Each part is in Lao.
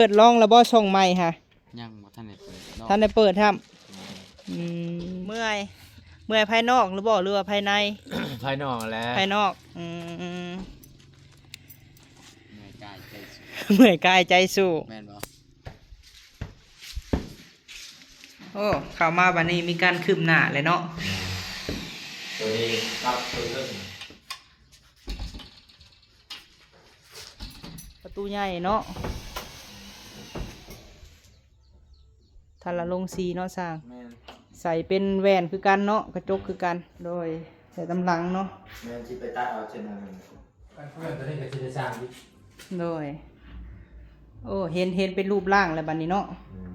ເປີດລອງແລ້ວບໍ່ ຊ່ອງໃໝ່ຫະ? ຍັງບໍ່ທັນໄດ້ເປີດເນາະ. ທັນໄດ້ເປີດຊ້ຳ. ອືມ ເມື່ອຍ ເມື່ອຍພາຍນອກຫຼືບໍ່ ຫຼືວ່າພາຍໃນ? ພາຍນອກແຫຼະ. ພາຍນອກ. ອືມ ເມື່ອຍກາຍໃຈສູ້. ເມື່ອຍກາຍໃຈສູ້ ແມ່ນບໍ່? ໂອ້ ເຂົ້າມາບັດນີ້ມີການຄືບໜ້າແລ້ວເນາະ. ຕົວນີ້ປັບຕົວເທິງ ປະຕູໃຫຍ່ເນາະ. ທ່ານລະລົງສີເນາະຊ່າງ. ແມ່ນ. ໃສ່ເປັນແວ່ນຄືກັນເນາະ ກະຈົກຄືກັນ. ໂດຍ ໃສ່ຕາມຫຼັງເນາະ. ແມ່ນ ຊິໄປຕັດເອົາເສັ້ນອັນນັ້ນ. ກັນເພື່ອນຕົວນີ້ກະຊິໄດ້ສ້າງອີກ. ໂດຍ ໂອ້ ເຫັນ ເຫັນເປັນຮູບຮ່າງແລ້ວບັດນີ້ເນາະ. ອືມ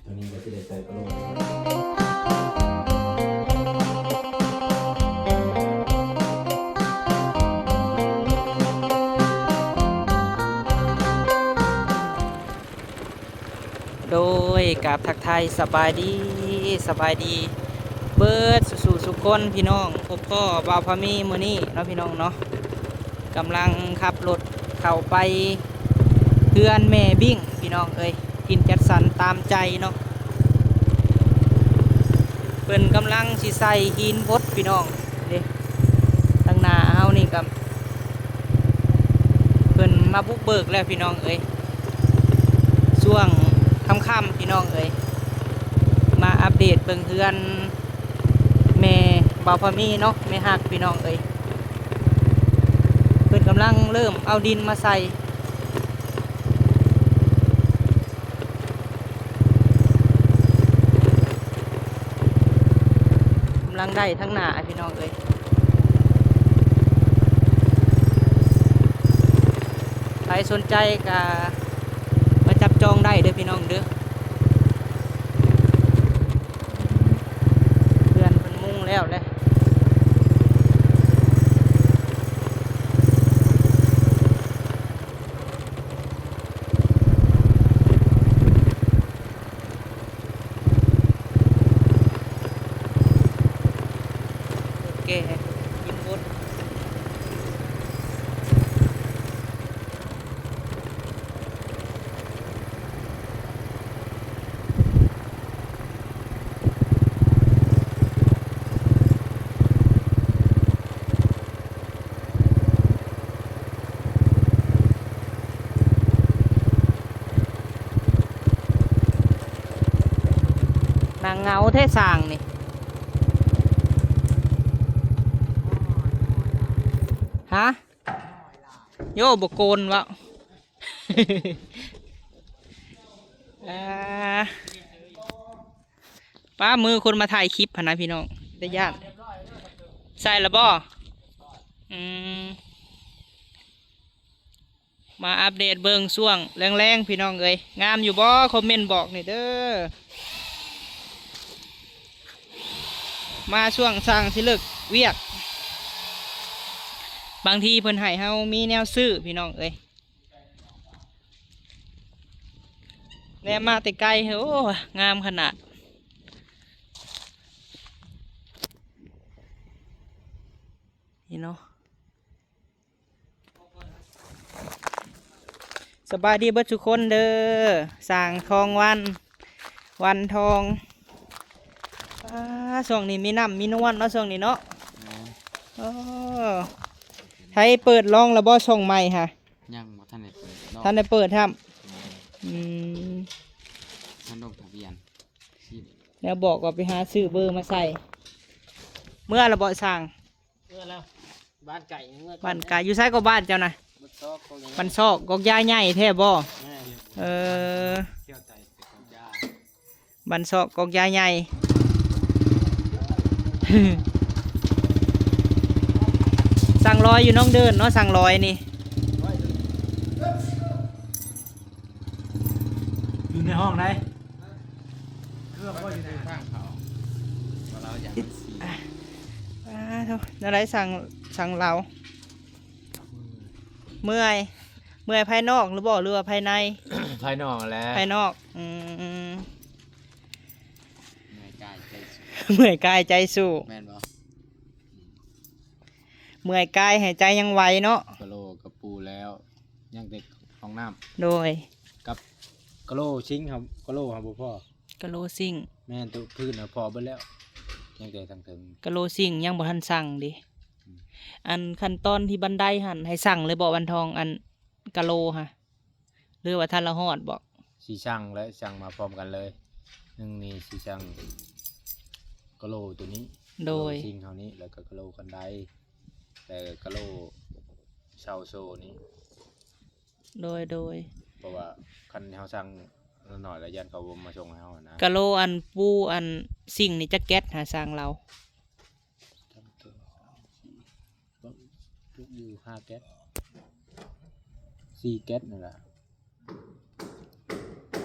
ຕົວນີ້ກະຊິໄດ້ໃສ່ກະໂຫຼກ. ໂດຍ ກາບທັກທາຍສະບາຍດີ ສະບາຍດີເບິດສູ່ໆ ທຸກຄົນພີ່ນ້ອງ. ພົບພໍ້ບ່າວພາມີມື້ນີ້ເນາະພີ່ນ້ອງເນາະ ກຳລັງຂັບລົດເຂົ້າໄປເຮືອນແມ່ບິ້ງພີ່ນ້ອງເອີຍ. ຖິ່ນຈັດສັນຕາມໃຈເນາະ. ເພິ່ນກຳລັງຊິໃສ່ຫີນພົດພີ່ນ້ອງເດ້. ທາງໜ້າເຮົານີ້ກະ ເພິ່ນມາບຸກເບີກແລ້ວພີ່ນ້ອງເອີຍ ຊ່ວງຄ່ຳໆ ພີ່ນ້ອງເອີຍ. ມາອັບເດດເບິ່ງເຮືອນແມ່ບ່າວພາມີເນາະ ແມ່ຮັກພີ່ນ້ອງເອີຍ. ເພິ່ນກຳລັງເລີ່ມເອົາດິນມາໃສ່. ກຳລັງໄດ້ທາງໜ້າພີ່ນ້ອງເອີຍ. ໃຜສົນໃຈກະມາຈັບຈອງໄດ້ເດີພີ່ນ້ອງເດີ. ເຮືອນເພິ່ນມຸງແລ້ວແຫຼະ. ແກ່ກິນບົດ ໜັງເຫງົາແທ້ຊ່າງນີ້ ຮະ? ໂຍ ບໍ່ໂກນເວົ້າ. ອ່າ ປ້າ ມືຄົນມາຖ່າຍຄລິບຫັ້ນນະພີ່ນ້ອງ ໄດ້ຢ້ານ. ໃສ່ລະບໍ່? ອືມ ມາອັບເດດເບິ່ງຊ່ວງແລງໆ ພີ່ນ້ອງເອີຍ ງາມຢູ່ບໍ່? ຄອມເມັນບອກແດ່ເດີ. ມາຊ່ວງຊ່າງຊິເລີກວຽກ ບາງທີເພິ່ນໃຫ້ເຮົາມີແນວຊື້ ພີ່ນ້ອງເອີຍ. ແນມມາແຕ່ໄກ ໂອ້ ງາມຂະໜາດ ນີ້ເນາະ. ສະບາຍດີເບິດທຸກຄົນເດີ ຊ່າງທອງວັນ ວັນທອງ. ອ່າ ຊ່ວງນີ້ມີນ້ຳມີນວນເນາະ ຊ່ວງນີ້ເນາະ. ແມ່ນ. ໂອ້ ໃຜເປີດລອງລະບໍ່ ຊ່ອງໃໝ່ຫະ? ຍັງບໍ່ທັນໄດ້ເປີດເນາະ. ທັນໄດ້ເປີດຊ້ຳ. ແມ່ນ. ອືມ ທັນລົງທະບຽນ. ແລ້ວບອກວ່າໄປຫາຊື້ເບີມາໃສ່. ເມືອລະບໍ່ຊ່າງ? ເມືອແລ້ວ. ບ້ານໄກ ບ້ານໄກ. ຢູ່ໃສກໍບ້ານເຈົ້ານະ? ບ້ານຊອກ ບ້ານຊອກ ກອກຢາໃຫຍ່ແທ້ບໍ່? ແມ່ນ. ເອີ ບ້ານຊອກກອກຢາໃຫຍ່. ຊ່າງລອຍຢູ່ໜອງເດີນເນາະ ຊ່າງລອຍນີ້. ຢູ່ໃນຫ້ອງໃດ? ເຄື່ອງບໍ່ຢູ່ໃນທາງເຂົາ ວ່າລາວຢາກມັນສີ. ອ່າ ໂທ້ ແນວໃດ ຊ່າງ ຊ່າງລາວ? ເມື່ອຍ ເມື່ອຍພາຍນອກຫຼືບໍ່ ຫຼືວ່າພາຍໃນ? ພາຍນອກແຫຼະ. ພາຍນອກ. ອືມ ເມື່ອຍກາຍໃຈສູ້. ເມື່ອຍກາຍໃຈສູ້. ແມ່ນບໍ່? ເມື່ອຍກາຍໃຫ້ໃຈຍັງໄຫວເນາະ. ກະໂຫຼກະປູແລ້ວ ຍັງແຕ່ຫ້ອງນ້ຳ. ໂດຍ. ກັບກະໂຫຼຊິງເຮົາ ກະໂຫຼເຮົາບໍ່ພໍ ກະໂຫຼຊິງ ແມ່ນ ໂຕພື້ນເຮົາພໍເບິດແລ້ວ ຍັງແຕ່ທາງເທິງ ກະໂຫຼຊິງຍັງບໍ່ທັນສັ່ງເດ້. ອືມ ອັນຂັ້ນຕອນທີ່ບັນໄດຫັ້ນ ໃຫ້ສັ່ງເລີຍບໍ່ວັນທອງ ອັນກະໂຫຼຫະ ຫຼືວ່າທັນລະຮອດບໍ່? ຊິສັ່ງແຫຼະ ສັ່ງມາພ້ອມກັນເລີຍ. ໜຶ່ງນີ້ຊິສັ່ງກະໂຫຼໂຕນີ້ ໂດຍ ກະໂຫຼຊິງເຮົານີ້ ແລ້ວກໍກະໂຫຼຄັນໄດ ແລ້ວກໍກະໂຫຼເຊົາໂຊນີ້. ໂດຍ ໂດຍ ເພາະວ່າຄັນເຮົາສັ່ງໜ້ອຍໆ ແລ້ວຢ້ານເຂົາບໍ່ມາສົ່ງໃຫ້ເຮົານະ. ກະໂຫຼອັນປູອັນຊິງນີ້ຈັກແກັດຫາຊ່າງລາວ? ສາມ ສາມ ສີ່ ຕົກຢູ່ຫ້າແກັດ ສີ່ແກັດນີ້ລະ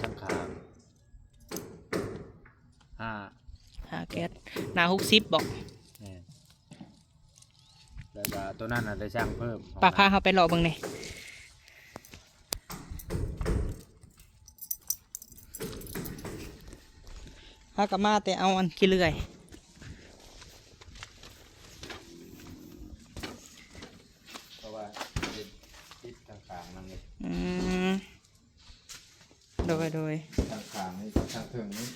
ຂ້າງໆ ຫ້າ ຫ້າແກັດ ໜ້າຫົກສິບບໍ? ແມ່ນ ແລ້ວກໍໂຕນັ້ນນະໄດ້ສ້າງເພີ່ມ. ປະ ພາເຮົາໄປເລາະເບິ່ງແດ່. ພາກັບມາແຕ່ເອົາອັນຂີ້ເລື່ອຍ ເພາະວ່າຕິດຂ້າງໆ ນຳເດ້. ອືມ ໂດຍ ໂດຍ ຂ້າງໆ ນີ້ ຂ້າງເທິງນີ້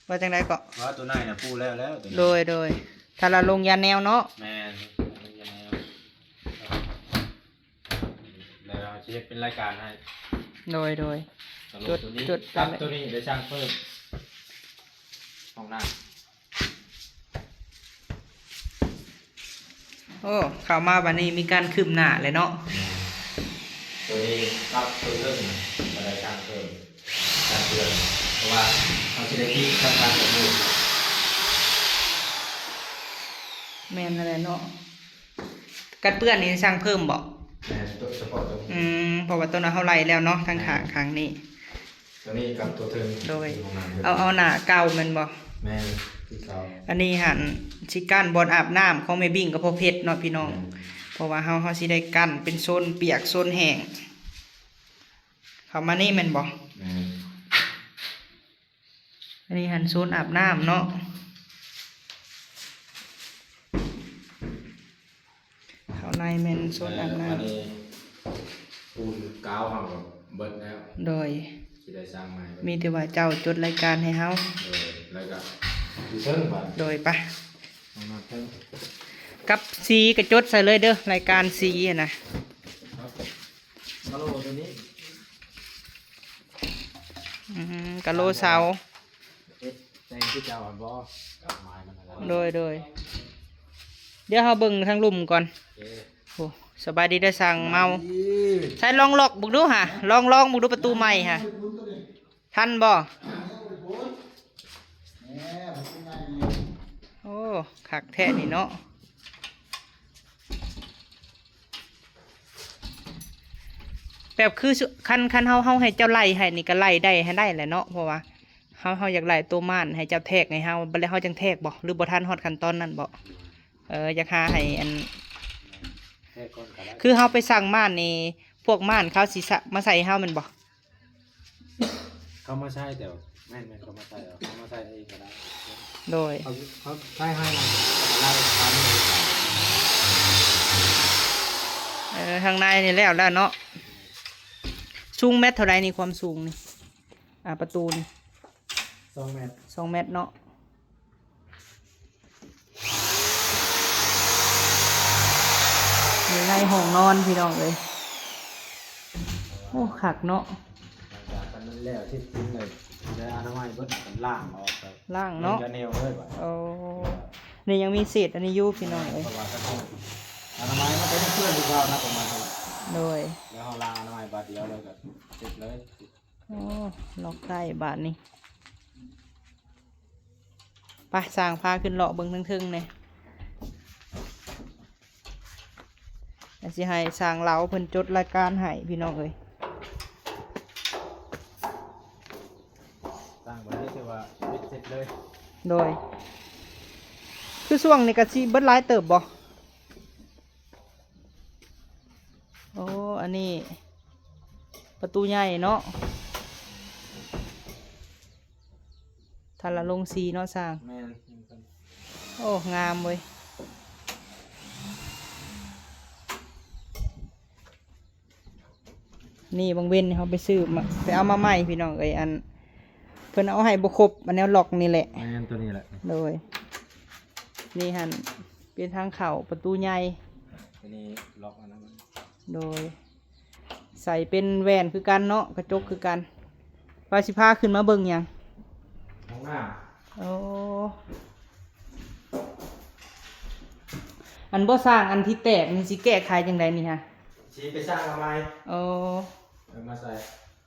ວ່າຈັ່ງໃດເກາະ? ວ່າໂຕໃນນະປູແລ້ວແລ້ວໂຕໃນ. ໂດຍ ໂດຍ ຖ້າລະລົງຢາແນວເນາະ. ແມ່ນ ລົງຢາແນວ ແລ້ວເຮົາຊິເຮັດເປັນລາຍການໃຫ້. ໂດຍ ໂດຍ ສະຫຼຸບໂຕນີ້ ຈົດ ຈົດ ກັບໂຕນີ້ໄດ້ສ້າງເພີ່ມຫ້ອງນ້ຳ. ໂອ້ ເຂົ້າມາບັດນີ້ມີການຄືບໜ້າແລ້ວເນາະ. ໂຕນີ້ກັບໂຕເທິງກໍໄດ້ສ້າງເພີ່ມ ສາມເດືອນ ເພາະວ່າເຮົາຊິໄດ້ຕິດສຳຄັນກັບໝູ່. ແມ່ນຫັ້ນແຫຼະເນາະ ກັນເປື້ອນນີ້ສ້າງເພີ່ມບໍ? ແມ່ນ ສະເພາະໂຕ ອືມ ເພາະວ່າໂຕນັ້ນເຮົາໄລ່ແລ້ວເນາະ ທັງຂ້າງ ແມ່ນ ຂ້າງນີ້. ໂຕນີ້ກັບໂຕເທິງ ໂດຍ ຫ້ອງນ້ຳ ເອົາ ເອົາໜ້າເກົ່າແມ່ນບໍ່? ແມ່ນ ຄືເກົ່າ. ອັນນີ້ຫັ້ນຊິກັ້ນບ່ອນອາບນ້ຳຂອງແມ່ບິ້ງກັບພໍ່ເພັດເນາະພີ່ນ້ອງ. ແມ່ນ ເພາະວ່າເຮົາ ເຮົາຊິໄດ້ກັ້ນເປັນໂຊນປຽກໂຊນແຫ້ງ ເຂົ້າມານີ້ແມ່ນບໍ່? ແມ່ນ ອັນນີ້ຫັ້ນໂຊນອາບນ້ຳເນາະ. ເຂົ້າໃນແມ່ນໂຊນອາບນ້ຳ. ແລ້ວອັນນີ້ປູນກາວເຮົາກໍເບິດແລ້ວ. ໂດຍ ຊິໄດ້ສ້າງໃໝ່ເບິດ. ມີແຕ່ວ່າເຈົ້າຈົດລາຍການໃຫ້ເຮົາ. ໂດຍ ແລ້ວກໍຢູ່ເທິງບາດ. ໂດຍ ໄປ ຫ້ອງນ້ຳເທິງ ກັບສີກໍຈົດໃສ່ເລີຍເດີ ລາຍການສີຫັ້ນນະ. ກະໂຫຼໂຕນີ້ ອືມ ກະໂຫຼເສົາ ເຮັດແຕ່ງຄືເຈົ້າຫັ້ນບໍ່? ກັບໄມ້ມັນຫັ້ນແຫຼະ. ໂດຍ ໂດຍ ດຽວເຮົາເບິ່ງທາງລຸ່ມກ່ອນ. ໂອເຄ ໂອ້ ສະບາຍດີເດີຊ່າງເມົາ. ໃສ່ລອງລັອກເບິ່ງດູຫະ ລອງ ລອງເບິ່ງດູປະຕູໃໝ່ຫະ. ທັນບໍ່? ໂອ້ ຄັກແທ້ນີ້ເນາະ ແບບຄື ຄັນ ຄັນເຮົາ ເຮົາໃຫ້ເຈົ້າໄລ່ໃຫ້ນີ້ກໍໄລ່ໄດ້ ໃຫ້ໄດ້ແຫຼະເນາະ ເພາະວ່າເຮົາ ເຮົາຢາກໄລ່ໂຕມ່ານໃຫ້ເຈົ້າແທກໃຫ້ເຮົາ ບັດແລ້ວເຮົາຈັ່ງແທກບໍ ຫຼືບໍ່ທັນຮອດຂັ້ນຕອນນັ້ນບໍ? ເອີ ຢາກຫາໃຫ້ອັນ ແທກກ່ອນກໍໄດ້ ຄືເຮົາໄປສັ່ງມ່ານນີ້ ພວກມ່ານເຂົາຊິສະ ມາໃສ່ເຮົາແມ່ນບໍ່? ເຂົາມາໃສ່ ແຕ່ວ່າ ແມ່ນໆ ເຂົາມາໃສ່ເອົາ ເຂົາມາໃສ່ເອງກໍໄດ້. ໂດຍ ເຂົາ ເຂົາໃສ່ໃຫ້ ເອີ ທາງໃນນີ້ແລ້ວແລ້ວເນາະ. ສູງແມັດເທົ່າໃດນີ້ ຄວາມສູງນີ້ ອ່າ ປະຕູນີ້? ສອງແມັດ ສອງແມັດເນາະ. ຢູ່ໃນຫ້ອງນອນພີ່ນ້ອງເອີຍ. ໂອ້ ຄັກເນາະ. ຫຼັງຈາກນັ້ນແລ້ວ ເຊັດຊິ້ນເລີຍ ໄດ້ອະນາໄມເບິດ ລ້າງອອກ ລ້າງເນາະ ລົງຢາແນວເລີຍບາດ. ໂອ້ ນີ້ຍັງມີເສດອັນນີ້ຢູ່ພີ່ນ້ອງເອີຍ. ເພາະວ່າຄັນເຮົາອະນາໄມມັນກໍຍັງເປື້ອນຄືເກົ່ານະ ປະມານນັ້ນ. ໂດຍ ແລ້ວເຮົາລ້າງອະນາໄມບາດດຽວເລີຍກໍເສັດເລີຍ. ໂອ້ ລັອກໄດ້ບາດນີ້. ໄປ ຊ່າງພາຂຶ້ນເລາະເບິ່ງເທິງໆແດ່. ດຽວຊິໃຫ້ຊ່າງລາວເພິ່ນຈົດລາຍການໃຫ້ພີ່ນ້ອງເອີຍ. ສ້າງບາດນີ້ຖືວ່າເປັນເສັດເລີຍ. ໂດຍ ຄືຊ່ວງນີ້ກໍຊິເບິດຫຼາຍເຕີບບໍ່? ໂອ້ ອັນນີ້ປະຕູໃຫຍ່ເນາະ. ຖ້າລະລົງສີເນາະຊ່າງ. ແມ່ນ. ໂອ້ ງາມເວີຍ. ນີ້ ບາງເວັນນີ້ເຮົາໄປຊື້ມາ ໄປເອົາມາໃໝ່ພີ່ນ້ອງເອີຍ ອັນ ເພິ່ນເອົາໃຫ້ບໍ່ຄົບ ອັນແນວລັອກນີ້ແຫຼະ. ແມ່ນ ຕົວນີ້ແຫຼະ. ໂດຍ ນີ້ຫັ້ນເປັນທາງເຂົ້າປະຕູໃຫຍ່ ອັນນີ້ລັອກອັນນັ້ນ. ໂດຍ ໃສ່ເປັນແຫວນຄືກັນເນາະ ກະຈົກຄືກັນ. ວ່າຊິພາຂຶ້ນມາເບິ່ງຫຍັງ? ຫ້ອງນ້ຳ. ໂອ້ ອັນບໍ່ສ້າງ ອັນທີ່ແຕກນີ້ຊິແກ້ໄຂຈັ່ງໃດນີ້ຮະ? ຊິໄປສ້າງເອົາໃໝ່. ໂອ້ ເອົາມາໃສ່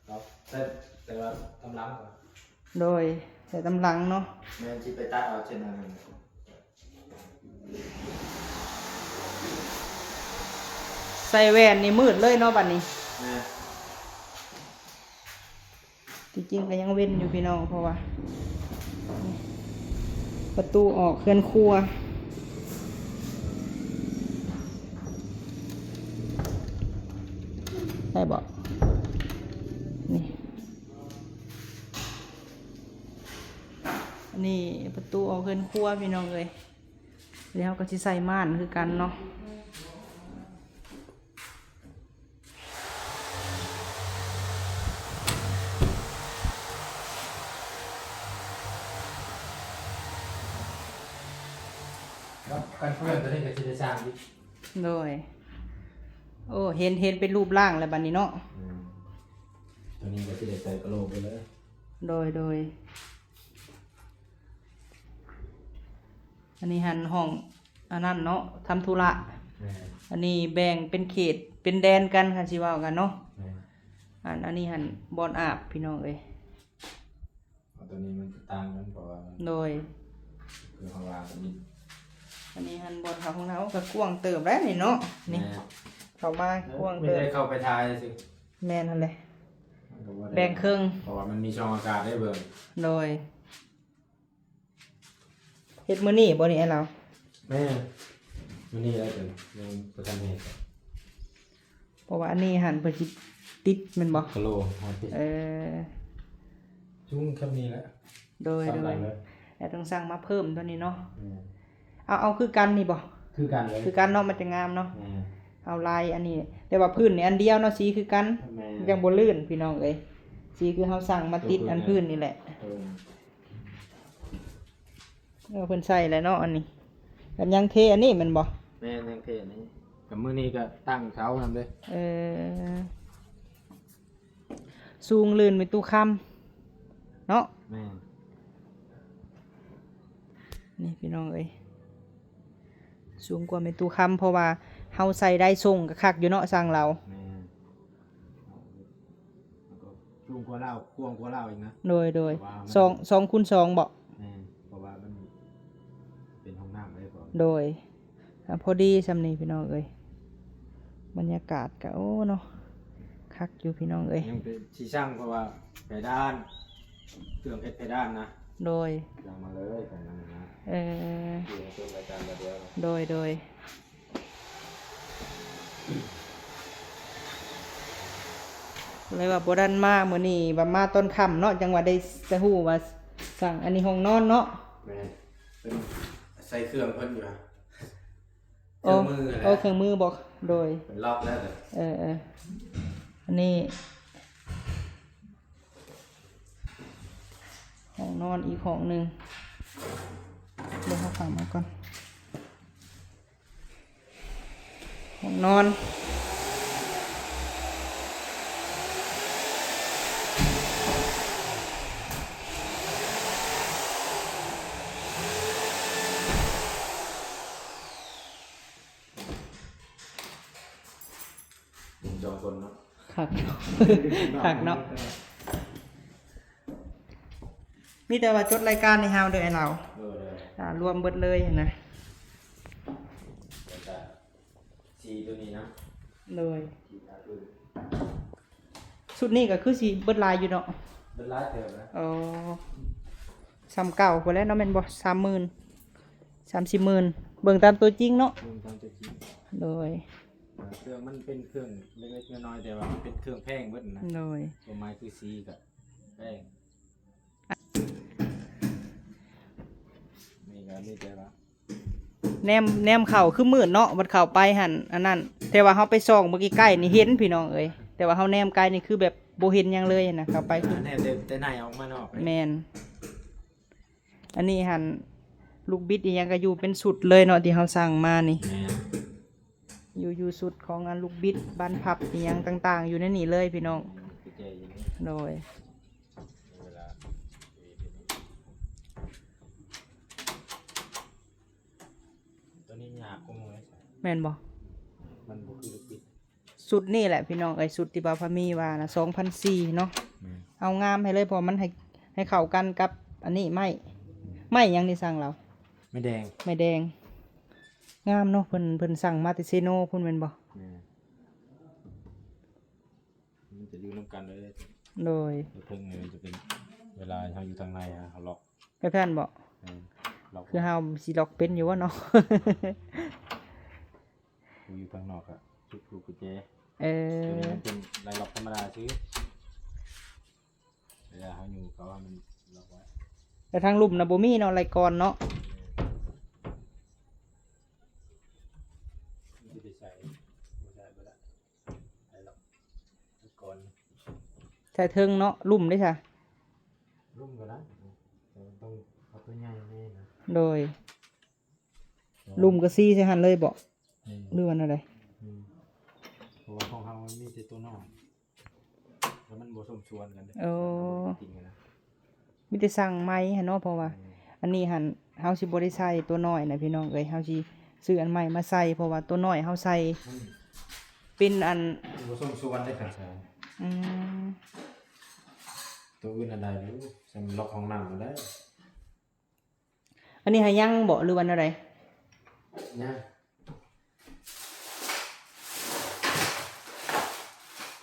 ເອົາ ແຕ່ ແຕ່ວ່າຕາມຫຼັງ. ໂດຍ ໃສ່ຕາມຫຼັງເນາະ. ແມ່ນ ຊິໄປຕັດເອົາເຊັ່ນນັ້ນ. ໃສ່ແວ່ນນີ້ມືດເລີຍເນາະບັດນີ້. ແມ່ນ ທີ່ຈິງກໍຍັງເວັນຢູ່ພີ່ນ້ອງ ເພາະວ່າປະຕູອອກເຮືອນຄົວ ໄດ້ບໍ່? ນີ້ ອັນນີ້ປະຕູອອກເຮືອນຄົວພີ່ນ້ອງເອີຍ. ແລ້ວເຮົາກໍຊິໃສ່ມ່ານຄືກັນເນາະ. ກັນເພື່ອນຕົວນີ້ກໍຊິໄດ້ສ້າງອີກ. ໂດຍ ໂອ້ ເຫັນ ເຫັນເປັນຮູບຮ່າງແລ້ວບັດນີ້ເນາະ. ອືມ ຕົວນີ້ກໍຊິໄດ້ໃສ່ກະໂຫຼໄປເລີຍ. ໂດຍ ໂດຍ ອັນນີ້ຫັ້ນຫ້ອງອັນນັ້ນເນາະ ທຳທຸລະ. ແມ່ນ ອັນນີ້ແບ່ງເປັນເຂດເປັນແດນກັນ ຄັນຊິເວົ້າກັນເນາະ. ແມ່ນ ອັນ ອັນນີ້ຫັ້ນບ່ອນອາບພີ່ນ້ອງເອີຍ. ເອົາ ຕົວນີ້ມັນຕ່າງກັນ ເພາະວ່າ ໂດຍ ຄືເຮົາວ່າຕົວນີ້ ອັນນີ້ຫັ້ນບ່ອນເຂົ້າຫ້ອງນ້ຳ ໂອ້ ກໍກວ້າງເຕີບແລ້ວນີ້ເນາະ. ນີ້ ແມ່ນ ເຂົ້າມາກວ້າງເຕີບ ມີແຕ່ເຂົ້າໄປຖ່າຍຊື່. ແມ່ນຫັ້ນແຫຼະ ມັນກໍບໍ່ໄດ້ ແບ່ງເຄິ່ງ ເພາະວ່າມັນມີຊ່ອງອາກາດໃຫ້ເບິ່ງ. ໂດຍ ເຮັດມື້ນີ້ບໍ່ນີ້ອ້າຍລາວ? ແມ່ນ ມື້ນີ້ແຫຼະ ແຕ່ຍັງບໍ່ທັນເຮັດ ເພາະວ່າອັນນີ້ຫັ້ນເພິ່ນຊິຕິດແມ່ນບໍ່? ກະໂຫຼ ເອີ ຈຸ້ງແຄບນີ້ແຫຼະ. ໂດຍ ໂດຍ ແລ້ວຕ້ອງສັ່ງມາເພີ່ມຕົວນີ້ເນາະ. ແມ່ນ ເອົາ ເອົາຄືກັນນີ້ບໍ່? ຄືກັນເລີຍ ຄືກັນເນາະ ມັນຈະງາມເນາະ. ແມ່ນ ເອົາລາຍອັນນີ້ ແຕ່ວ່າພື້ນນີ້ອັນດຽວເນາະ ສີຄືກັນ. ແມ່ນ ຍັງບໍ່ລື່ນພີ່ນ້ອງເອີຍ ສີຄືເຮົາສັ່ງມາຕິດອັນພື້ນນີ້ແຫຼະ. ເອີ ເອີ ເພິ່ນໃສ່ແລ້ວເນາະ ອັນນີ້ ກັນຍັງເທອັນນີ້ແມ່ນບໍ່? ແມ່ນ ຍັງເທອັນນີ້ ກັບມື້ນີ້ກໍຕັ້ງເສົານຳເດ້. ເອີ ສູງລື່ນແມ່ຕູ້ຄຳເນາະ. ແມ່ນ ນີ້ພີ່ນ້ອງເອີຍ ສູງກວ່າແມ່ຕູ້ຄຳ ເພາະວ່າເຮົາໃສ່ໄດ້ສົ່ງກໍຄັກຢູ່ເນາະ ຊ່າງລາວ. ແມ່ນ ແລ້ວກໍສູງກວ່າລາວ ກວ້າງກວ່າລາວອີກນະ. ໂດຍ ໂດຍ ສອງ ສອງຄູນສອງບໍ? ແມ່ນ ເພາະວ່າມັນເປັນຫ້ອງນ້ຳເດ້. ໂດຍ ອ່າ ພໍດີຊ່ຳນີ້ພີ່ນ້ອງເອີຍ ບັນຍາກາດກະ ໂອ້ ເນາະ ຄັກຢູ່ພີ່ນ້ອງເອີຍ. ຍັງຊິສັ່ງ ເພາະວ່າເພດານ ເຄື່ອງເຮັດເພດານນະ. ໂດຍ ສັ່ງມາເລີຍ ຂອງນັ້ນນະ. ເອີ ໂດຍ ໂດຍ ເລີຍວ່າບໍ່ທັນມາມື້ນີ້ ວ່າມາຕອນຄ່ຳເນາະ ຈັ່ງວ່າໄດ້ ໄດ້ຮູ້ວ່າສັ່ງ. ອັນນີ້ຫ້ອງນອນເນາະ. ແມ່ນ ເປັນໃສ່ເຄື່ອງເພິ່ນຢູ່. ເຄື່ອງມື ໂອ້ ເຄື່ອງມືບໍ? ໂດຍ ເປັນລັອກແລ້ວ. ເອີ ເອີ ອັນນີ້ຫ້ອງນອນອີກຫ້ອງໜຶ່ງ ເບິ່ງເຮົາເຂົ້າມາກ່ອນ. ຫ້ອງນອນ ສອງຄົນເນາະ. ຄັກເນາະ ຄັກເນາະ. ມີແຕ່ວ່າຈົດລາຍການໃຫ້ເຮົາເດີ ອ້າຍລາວ. ໂດຍ ໂດຍ ອ່າ ລວມເບິດເລີຍຫັ້ນນະ. ແລ້ວກະສີຕົວນີ້ນະ. ໂດຍ ສີທາພື້ນ. ຊຸດນີ້ກໍຄືຊິເບິດຫຼາຍຢູ່ເນາະ. ເບິດຫຼາຍເຕີບນະ. ອໍ ສ່ຳເກົ່າພຸ້ນແຫຼະເນາະ ແມ່ນບໍ່? ສາມໝື່ນ ສາມສີ່ໝື່ນ ເບິ່ງຕາມຕົວຈິງເນາະ. ເບິ່ງຕາມຕົວຈິງ. ໂດຍ ເຄື່ອງມັນເປັນເຄື່ອງເລັກໆນ້ອຍໆ ແຕ່ວ່າມັນເປັນເຄື່ອງແພງເບິດນະ. ໂດຍ ຄວາມໝາຍຄືສີກໍແພງ. ນີ້ກໍມີແຕ່ວ່າ ແນມ ແນມເຂົ້າຄືມືດເນາະ ບັດເຂົ້າໄປຫັ້ນ ອັນນັ້ນ ແຕ່ວ່າເຮົາໄປສ່ອງເບິ່ງໃກ້ໆນີ້ເຫັນ ພີ່ນ້ອງເອີຍ. ແຕ່ວ່າເຮົາແນມໄກນີ້ຄືແບບບໍ່ເຫັນຫຍັງເລີຍນະ ເຂົ້າໄປຄື ແນມແຕ່ ແຕ່ໃນອອກມານອກເລີຍ. ແມ່ນ. ອັນນີ້ຫັ້ນ ລູກບິດອີ່ຫຍັງກໍຢູ່ເປັນຊຸດເລີຍເນາະ ທີ່ເຮົາສັ່ງມານີ້. ແມ່ນ. ຢູ່ ຢູ່ຊຸດຂອງອັນລູກບິດ ບານພັບອີ່ຫຍັງຕ່າງໆ ຢູ່ໃນນີ້ເລີຍພີ່ນ້ອງ. ແຈຢູ່ນີ້. ໂດຍ. ເວລາ ຕົວນີ້ຍາກກວ່າໝູ່ເດ້. ແມ່ນບໍ່? ມັນບໍ່ຄືລູກບິດ. ຊຸດນີ້ແຫຼະພີ່ນ້ອງເອີຍ ຊຸດທີ່ບ່າວພາມີວ່ານະ ສອງພັນສີ່ເນາະ. ແມ່ນ. ເອົາງາມໃຫ້ເລີຍ ເພາະວ່າມັນໃຫ້ ໃຫ້ເຂົ້າກັນກັບອັນນີ້ ໄມ້ ໄມ້ຫຍັງນີ້ ຊ່າງລາວ? ໄມ້ແດງ. ໄມ້ແດງ. ງາມເນາະ ເພິ່ນ ເພິ່ນສັ່ງມາແຕ່ເຊໂນພຸ້ນແມ່ນບໍ່? ແມ່ນ. ມັນຈະຢູ່ນຳກັນເລີຍ. ໂດຍ. ເທິງນີ້ມັນຈະເປັນ ເວລາເຮົາຢູ່ທາງໃນ ເຮົາລັອກ ແບບນັ້ນບໍ? ແມ່ນ. ລັອກ ຄືເຮົາຊິລັອກເປັນຢູ່ບໍ່ເນາະ? ຢູ່ທາງນອກກະຈຸດລູກກຸນແຈ. ເອີ. ຕົວນີ້ມັນເປັນໄລລັອກທຳມະດາຊື່. ເວລາເຮົາຢູ່ເຂົາວ່າມັນລັອກໄວ້. ແຕ່ທາງລຸ່ມນະບໍ່ມີເນາະ ໄລກອນເນາະ. ມັນຊິໄປໃສ່ ບໍ່ໄດ້ ບໍ່ໄດ້ ໄລລັອກ ໄລກອນ. ໃສ່ເທິງເນາະ ລຸ່ມເດ້ຊະ? ລຸ່ມກໍໄດ້ ແຕ່ມັນຕ້ອງເອົາຕົວໃຫຍ່ແນ່ນະ. ໂດຍ. ລຸ່ມກໍຊີໃສ່ຫັ້ນເລີຍບໍ? ອືມ. ຫຼືວ່າແນວໃດ? ອືມ. ເພາະວ່າຂອງເຮົາມັນມີແຕ່ຕົວນ້ອຍ ແລ້ວມັນບໍ່ສົມສ່ວນກັນເດ້. ໂອ້. ມັນບໍ່ໄດ້ກິນກັນນະ. ມີແຕ່ສັ່ງໃໝ່ຫັ້ນເນາະ ເພາະວ່າ ອືມ ອັນນີ້ຫັ້ນ ເຮົາຊິບໍ່ໄດ້ໃສ່ຕົວນ້ອຍນະພີ່ນ້ອງເອີຍ ເຮົາຊິຊື້ອັນໃໝ່ມາໃສ່ ເພາະວ່າຕົວນ້ອຍເຮົາໃສ່ ອືມ ເປັນອັນ ມັນບໍ່ສົມສ່ວນເດ້ຄັນໃສ່. ອືມ. ຕົວອື່ນອັນໃດຢູ່ ສ່ຳລັອກຫ້ອງນ້ຳກໍໄດ້. ອັນນີ້ຫາຍັງບໍ ຫຼືວ່າແນວໃດ? ຍັງ.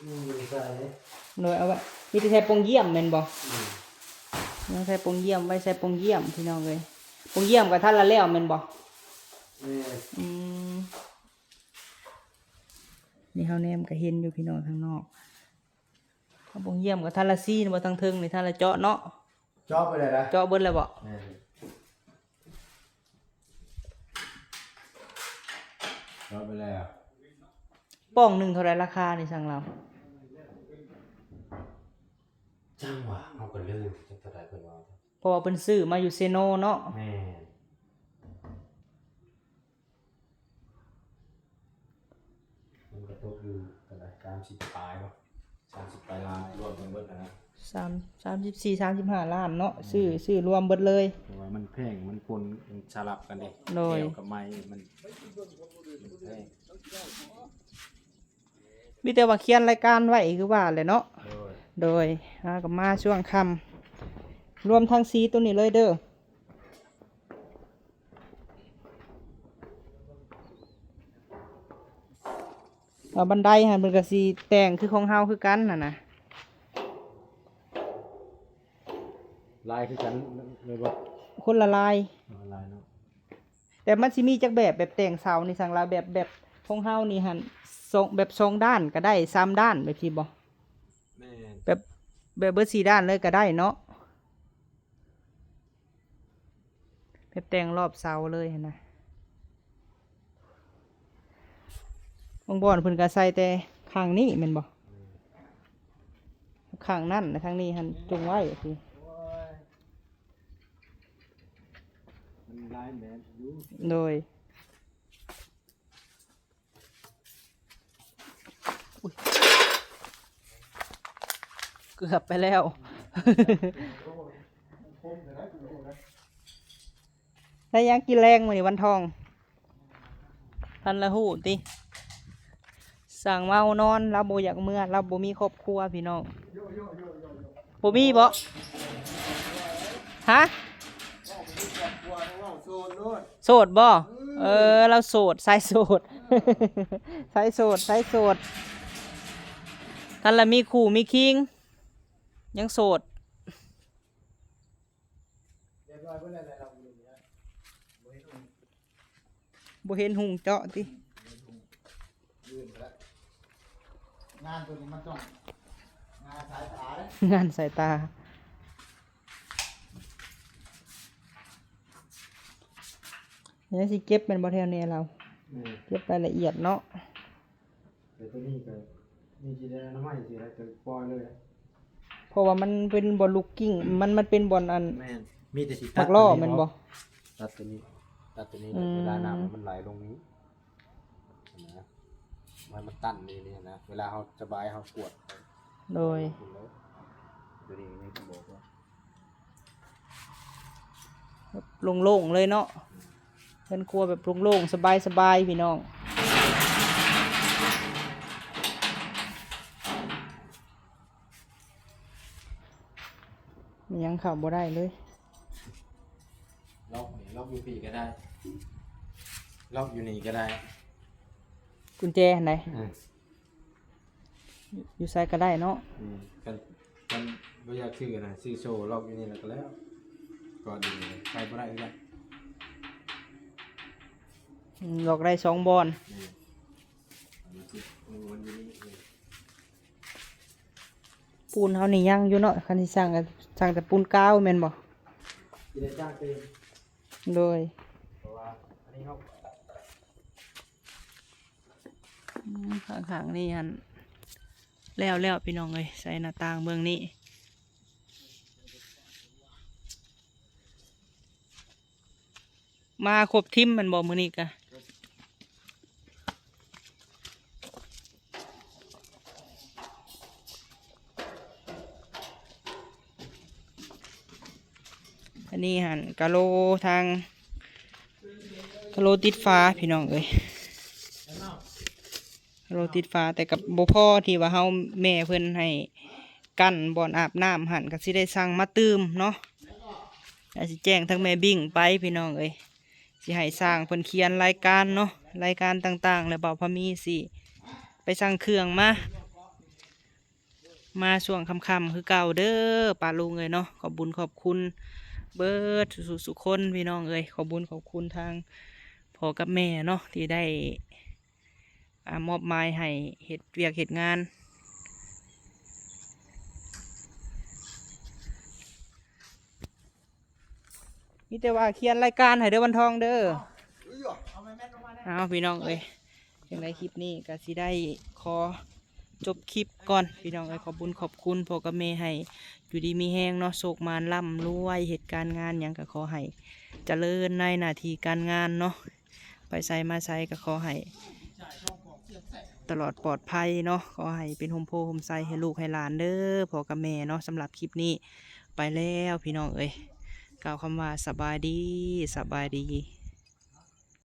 ອືມ ໃສ່ເດ້. ໂດຍ ເອົາໄວ້ ມີແຕ່ໃສ່ປ່ອງຢ້ຽມແມ່ນບໍ? ອືມ. ຍັງໃສ່ປ່ອງຢ້ຽມ ໄວ້ໃສ່ປ່ອງຢ້ຽມພີ່ນ້ອງເອີຍ. ປ່ອງຢ້ຽມກໍທັນລະແລ້ວແມ່ນບໍ? ແມ່ນ. ອືມ. ນີ້ເຮົາແນມກໍເຫັນຢູ່ພີ່ນ້ອງທາງນອກ. ເອົາປ່ອງຢ້ຽມກໍທັນລະຊີນະ ບໍ່ ທາງເທິງນີ້ທັນລະເຈາະເນາະ. ເຈາະໄປແລ້ວນະ. ເຈາະເບິດແລ້ວບໍ? ແມ່ນ. ເຈາະໄປແລ້ວ. ປ່ອງໜຶ່ງເທົ່າໃດລາຄານີ້ ຊ່າງລາວ? ຈັ່ງຫວາ ເຮົາກໍລືມ ຈັກເທົ່າໃດເພິ່ນວ່າ. ເພາະວ່າເພິ່ນຊື້ມາຢູ່ເຊໂນເນາະ. ແມ່ນ. ມັນກໍຕົກຢູ່ເທົ່າໃດ ສາມສິບປາຍບໍ? ສາມສິບປາຍລ້ານ ລວມທັງເບິດຫັ້ນນະ. ສາມ ສາມສິບສີ່ ສາມສິບຫ້າລ້ານເນາະ. ແມ່ນ. ຊື້ ຊື້ລວມເບິດເລີຍ. ເພາະວ່າມັນແພງ ມັນປົນ ມັນສະຫຼັບກັນເດ້. ໂດຍ. ແກ້ວກັບໄມ້ມັນ ມັນແພງ. ມີແຕ່ວ່າຂຽນລາຍການໄວ້ຄືວ່າແຫຼະເນາະ. ໂດຍ. ໂດຍ. ເຮົາກໍມາຊ່ວງຄ່ຳ ລວມທັງສີ່ຕົວນີ້ເລີຍເດີ. ວ່າບັນໄດຫັ້ນເພິ່ນກໍຊິແຕ່ງຄືຂອງເຮົາຄືກັນຫັ້ນນະ. ລາຍຄືກັນແມ່ນບໍ່? ຄົນລະລາຍ. ຄົນລະລາຍເນາະ. ແຕ່ມັນຊິມີຈັກແບບ ແບບແຕ່ງເສົານີ້ ຊ່າງລາວ ແບບ ແບບຂອງເຮົານີ້ຫັ້ນ ສອງ ແບບສອງດ້ານກໍໄດ້ ສາມດ້ານ ແບບຊີ້ບໍ? ແມ່ນ. ແບບ ແບບເບິດສີ່ດ້ານເລີຍກໍໄດ້ເນາະ. ແບບແຕ່ງຮອບເສົາເລີຍຫັ້ນນະ. ບາງບ່ອນເພິ່ນກໍໃສ່ແຕ່ຂ້າງນີ້ແມ່ນບໍ່? ແມ່ນ. ຂ້າງນັ້ນ ແລະ ທາງນີ້ຫັ້ນຈົງໄວ້. ໂອ້ຍ ມັນຫຼາຍແບບຢູ່. ໂດຍ. ອຸ້ຍ ເກືອບໄປແລ້ວ. ໄດ້ຫຍັງກິນແລງມື້ນີ້ວັນທອງ? ທັນລະຮູ້ຕິ. ສ້າງເມົານອນ ລາວບໍ່ຢາກເມືອ ລາວບໍ່ມີຄອບຄົວພີ່ນ້ອງ. ບໍ່ມີບໍ? ຮະ? ໂສດບໍ? ເອີ ລາວໂສດ ສາຍໂສດ ສາຍໂສດ ສາຍໂສດ. ທັນລະມີຄູ່ມີຄີງ ຍັງໂສດ. ບໍ່ເຫັນຮຸ່ງເຈາະຕິ. ງານຕົວນີ້ມັນຕ້ອງງານສາຍຕາເດ້. ງານສາຍຕາ. ແລ້ວຊິເກັບແມ່ນບໍ່ແຖວນີ້ລາວ? ແມ່ນ. ເກັບລາຍລະອຽດເນາະ. ແຕ່ຕົວນີ້ກໍ ນີ້ຊິໄດ້ອະນາໄມຊິໄດ້ ກໍປ່ອຍເລີຍ. ເພາະວ່າມັນເປັນບ່ອນລູກກິ້ງ ມັນ ມັນເປັນບ່ອນອັນ ແມ່ນ ມີແຕ່ຊິຕັດ ໝາກລໍ້ ຕົວນີ້ ແມ່ນບໍ່? ຕັດຕົວນີ້ ຕັດຕົວນີ້ ອືມ ເວລານ້ຳມັນໄຫຼລົງນີ້ນະ ໃຫ້ມັນຕັນນີ້ນະ ເວລາເຮົາສະບາຍເຮົາກວດ ໂດຍ ຕົວນີ້ຍັງຊິບອກວ່າ ແບບໂລ່ງໆເລີຍເນາະ ເຮືອນຄົວແບບໂລ່ງໆ ສະບາຍໆ ພີ່ນ້ອງ. ມັນຍັງເຂົ້າບໍ່ໄດ້ເລີຍ. ລັອກນີ້ ລັອກຢູ່ພີ້ກໍໄດ້ ລັອກຢູ່ນີ້ກໍໄດ້ ກຸນແຈຫັ້ນໃດ? ເອີ ຢູ່ໃສກໍໄດ້ເນາະ. ອືມ ຄັນ ຄັນບໍ່ຢາກຊື້ນະ ຊື້ໂສ້ລັອກຢູ່ນີ້ແລ້ວກໍແລ້ວ ກໍດີ ໃຊ້ບໍ່ໄດ້ຄືກັນ. ອືມ ລັອກໄດ້ສອງບ່ອນ. ແມ່ນ ອັນນີ້ຄືມັນຢູ່ນີ້ເລີຍ. ປູນເຮົານີ້ຍັງຢູ່ເນາະ ຄັນຊິສ້າງກໍສ້າງແຕ່ປູນກາວແມ່ນບໍ່? ຊິໄດ້ຈ້າງຕື່ມ. ໂດຍ ເພາະວ່າອັນນີ້ເຮົາ ອືມ ຂ້າງໆນີ້ຫັ້ນແລ້ວໆ ພີ່ນ້ອງເອີຍ ໃສ່ໜ້າຕ່າງເບື້ອງນີ້ ມາຄົບທີມແມ່ນບໍ່ມື້ນີ້ກະ? ອັນນີ້ຫັ້ນກະໂລທາງ ກະໂລຕິດຝາ ພີ່ນ້ອງເອີຍ ກະໂລຕິດຝາ ແຕ່ກໍບໍ່ພໍທີ່ວ່າເຮົາ ແມ່ເພິ່ນໃຫ້ ກັ້ນບ່ອນອາບນ້ຳຫັ້ນ ກໍຊິໄດ້ສັ່ງມາຕື່ມເນາະ. ອາດຊິແຈ້ງທາງແມ່ບິ້ງໄປພີ່ນ້ອງເອີຍ ຊິໃຫ້ຊ່າງເພິ່ນຂຽນລາຍການເນາະ ລາຍການຕ່າງໆ ແລ້ວບ່າວພາມີຊິໄປສັ່ງເຄື່ອງມາ ມາຊ່ວງຄ່ຳໆຄືເກົ່າເດີປ້າລຸງເອີຍເນາະ. ຂອບບຸນຂອບຄຸນເບີດສູ່ໆຄົນພີ່ນ້ອງເອີຍ ຂອບບຸນຂອບຄຸນທາງພໍ່ກັບແມ່ເນາະ ທີ່ໄດ້ ອາ ມອບໝາຍໃຫ້ເຮັດວຽກເຮັດງານ ມີແຕ່ວ່າຂຽນລາຍການໃຫ້ເດີວັນທອງເດີ. ເອົາ ພີ່ນ້ອງເອີຍ ຈັ່ງໃດຄລິບນີ້ກໍຊິໄດ້ຂໍຈົບຄລິບກ່ອນ ພີ່ນ້ອງເອີຍ. ຂອບບຸນຂອບຄຸນພໍ່ກັບແມ່ ໃຫ້ຢູ່ດີມີແຮງເນາະ ໂຊກໝານລ່ຳລວຍ ເຮັດການງານຫຍັງກໍຂໍໃຫ້ຈະເລີນໃນໜ້າທີ່ການງານເນາະ. ໄປໃສມາໃສກໍຂໍໃຫ້ຕະຫຼອດປອດໄພເນາະ ຂໍໃຫ້ເປັນຮົ່ມໂພຮົ່ມໄຊໃຫ້ລູກໃຫ້ຫຼານເດີພໍ່ກັບແມ່ເນາະ. ສຳລັບຄລິບນີ້ໄປແລ້ວພີ່ນ້ອງເອີຍ ກ່າວຄຳວ່າສະບາຍດີ ສະບາຍດີ.